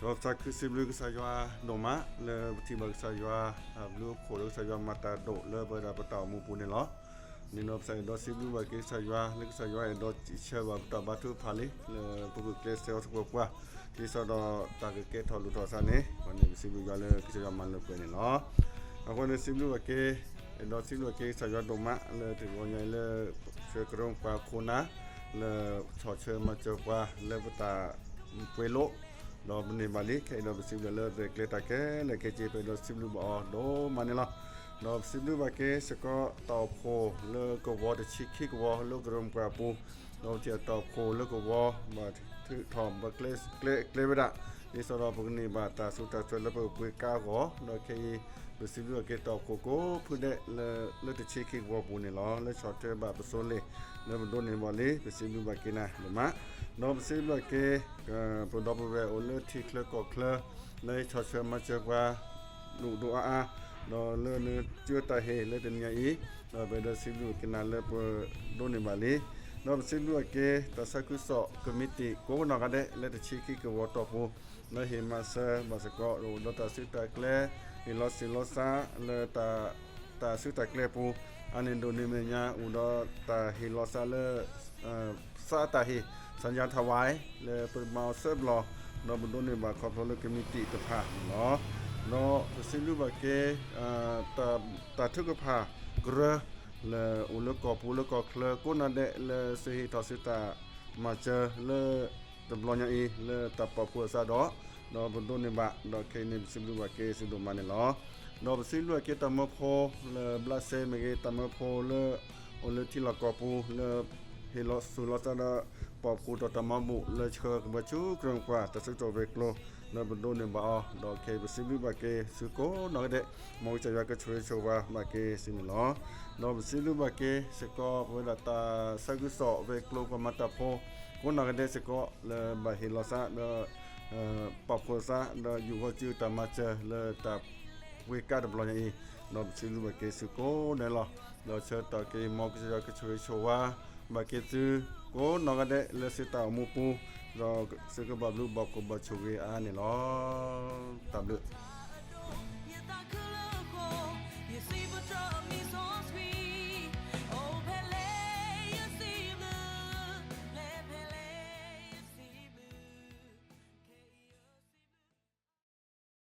ဒီးပသးခုစံးဘျုးကစၢ်ယွၤဒိၣ်မး လၢပထံၣ်ဘၣ်ကစၢ်ယွၤအဘျုးအဖှိၣ် လၢကစၢ်ယွၤမၤတၢ်ဒိၣ်လၢပဝဲဒၣ်ပတၢ်အိၣ်မူပူၤန့ၣ်လီၤ. န့ၣ်ဒီးပသးအဲၣ်ဒိးစံးဘျုးဘၣ်က့ၤကစၢ်ယွၤ လၢကစၢ်ယွၤအဲၣ်ဒိးစံးဆၢဘၣ်ပတၢ်ဘါထုကဖၣ်လံ လၢပဂုာ်ကျဲးစၢးအီၤသပှၢ်ပှၢ် ဒ်သိးဒီးတၢ်ကကဲထီၣ်လိၣ်ထီၣ်အသးန့ၣ် ပန့ၣ်ပစံးဘျုးယွၤလၢကစၢ်ယွၤမၤလၢပှဲၤန့ၣ်လီၤ. အဃိန့ၣ်စံးဘျုးဘၣ်က့ၤ အဲၣ်ဒိးစံးဘျုးက့ၤကစၢ်ယွၤဒိၣ်မး လၢတဂီၤညါအံၤလၢ ဆှၢကရၢပှၤခိၣ်နၢ် လၢဆီၣ်ထွဲမၤစၢၤပှၤလၢပတၢ်ပှ့ၤလိ ဒီးပန့ၢ်ဘၣ်လံ ခဲအံၤဒီးပစံးဘျုးလၢရဲၣ်ကျဲၤတၢ်ခဲလၢာ်ခဲဆ့ ပအဲၣ်ဒိးစံးဘျုးဘၣ်အီၤဒိၣ်မးန့ၣ်လီၤ. ဒီးပစံးဘျုးဘၣ်က့ၤစ့ၢ်ကီးတၢ်အိၣ်ဖှိၣ်လၢကဝီၤတဆံခံကဝီၤလၢကရၢပှၤပူၤ ဒီးပထံၣ်တၢ်အိၣ်ဖှိၣ်လၢကဝီၤ ဘၣ်ထုးထီၣ်ဘၣ်ကျဲကျဲဝဲဒၣ် ဒ်သိးဒီးပကန့ၢ်ဘၣ်တၢ်ဆူးတၢ်ဆါလၢပကပှ့ၤကါအဂီၢ် ဒီးခဲအံၤ ပစံးဘျုးဘၣ်က့ၤတၢ်အိၣ်ဖှိၣ်ကိးဖုဒဲးလၢ လၢတဆံခံကဝီၤပူၤန့ၣ်လီၤ လၢဆီၣ်ထွဲဘၣ်ပစိၤလ့ၣ် လၢပဒိးန့ၢ်ဘၣ်လံ ပစံးဘျုးဘၣ်က့ၤနၤဒိၣ်မး ဒီးပစံးဘျုးဘၣ်က့ၤ ပဒီပုၢ်ဝဲၢ်အိၣ်လၢထံချၢကီၢ်ချၢ လၢဆီၣ်ထွဲမၤစၢၤပှၤ ဒိၣ်ဒိၣ်အါအါ ဒီးလၢနစုတၢ်ဟ့ၣ်လၢတနံၤညါအံၤ ဒီးပအဲၣ်ဒိးစံးဘျုးက့ၤနၤလၢပဒိးန့ၢ်ဘၣ်လံ ဒီးပစံးဘျုးဘၣ်က့ၤ တၢ်ဆၢခုကစီၣ်ကမံးတံာ်ကိးနီၢ်ဂၤဒဲး လၢတဆံခံကဝီၤတီၢ်ပူၤ လၢဟ့ၣ်မၤစၢၤဘၣ်စ့ၢ်ကီး အိၣ်ဒီးတၢ်စုတၢ်ကျဲ ဟ့ၣ်လီၤဆံးလီၤစၢ်လၢ တၢ်စုတၢ်ကျဲပူၤ အန့ၣ်ဒိးန့ၢ်မဲာ်ညါ အိၣ်ဒီးတၢ်ဟ့ၣ်လီၤစၢ်လၢ စးတၢ်ဟ့ၣ် စၣ်ညါထဝဲ လၢပမၤအီၤဆၢဘျီၣ် ဒီးပဒိးန့ၢ်ဘၣ်ခီဖျိလၢကမံးတံာ်တဖၣ်န့ၣ်လီၤ. ဒီးပစံးဘျုးဘၣ်က့ၤ တၢ်ထုကဖၣ်ကရၢ လၢအိၣ်လၢကီၢ်ပူၤလၢကီၢ်ချၢကိးနီၢ်ဒဲး လၢသုဟ့ၣ်ထီၣ်သုတၢ်မၤစၢၤလၢ တဘျီညါအံၤ လၢတၢ်ပာ်ဖှိၣ်အသးဒီး ဒီးပဒိးန့ၢ်ဘၣ် ဒီးခဲအံၤန့ၣ် ပစံးဘျုးဘၣ်က့ၤသုဒိၣ်မးန့ၣ်လီၤ. ဒီးပစံးဘျုးဘၣ်က့ၤတၢ်မၢဖိလၢဘျးစဲမ့ၢ်ဂ့ၤ တၢ်မၢဖိလၢ အိၣ်လၢထံလီၢ်ကီၢ်ပူၤလၢ ဟ့ၣ်လီၤဆူၣ်လီၤစၢ်ဒီး ပာ်ဖှိၣ်ထီၣ်တၢ်မၤဘူၣ်လၢဆှၢကဘၢၣ်ဆူကရၢပှၤ တၢ်စုကတီၢ်ဝဲၤကျိၤ လၢပဒိးန့ၢ်ဘၣ်အီၤ ဒီးခဲအံၤပစံးဘျုးဘၣ်က့ၤသုကိးနီၢ်ဂၤဒဲး မ်ကစၢ်ယွၤကဆိၣ်ဂ့ၤဆိၣ်ဝါဘၣ်က့ၤသုန့ၣ်လီၤ. ဒီးပစံးဘျုးဘၣ်က့ၤစ့ၢ်ကီး ပဝဲဒၣ်တၢ်ဆၢခုကစီၣ်ဝဲၤကျိၤပှၤမၤတၢ်ဖိ ကိးနီၢ်ဂၤဒဲးစ့ၢ်ကီး လၢဘၣ်ဟ့ၣ်လီၤသးဒီး ပာ်ဖှိၣ်သး ဒီးယူးယီၣ်စုတၢ်မၤစၢၤလၢတၢ်ပှ့ၤကါတဘျီညါအံၤ ဒီးပစံးဘျုးဘၣ်က့ၤသုကိးနီၢ်ဂၤဒဲးလီၤ. ဒီးဆၢကတီၢ်ခဲအံၤ မ်ကစၢ်ယွၤကဆိၣ်ဂ့ၤဆိၣ်ဝါ ဘၣ်က့ၤသု ကိးနီၢ်ဂၤဒဲးလၢသုတၢ်အိၣ်မူပူၤ ဒီးသုကဘၣ်ဘျုးဘၣ်ဖှိၣ်ဘၣ်ဆိၣ်ဂ့ၤအါန့ၣ်လီၤ. တၢ်ဘျုး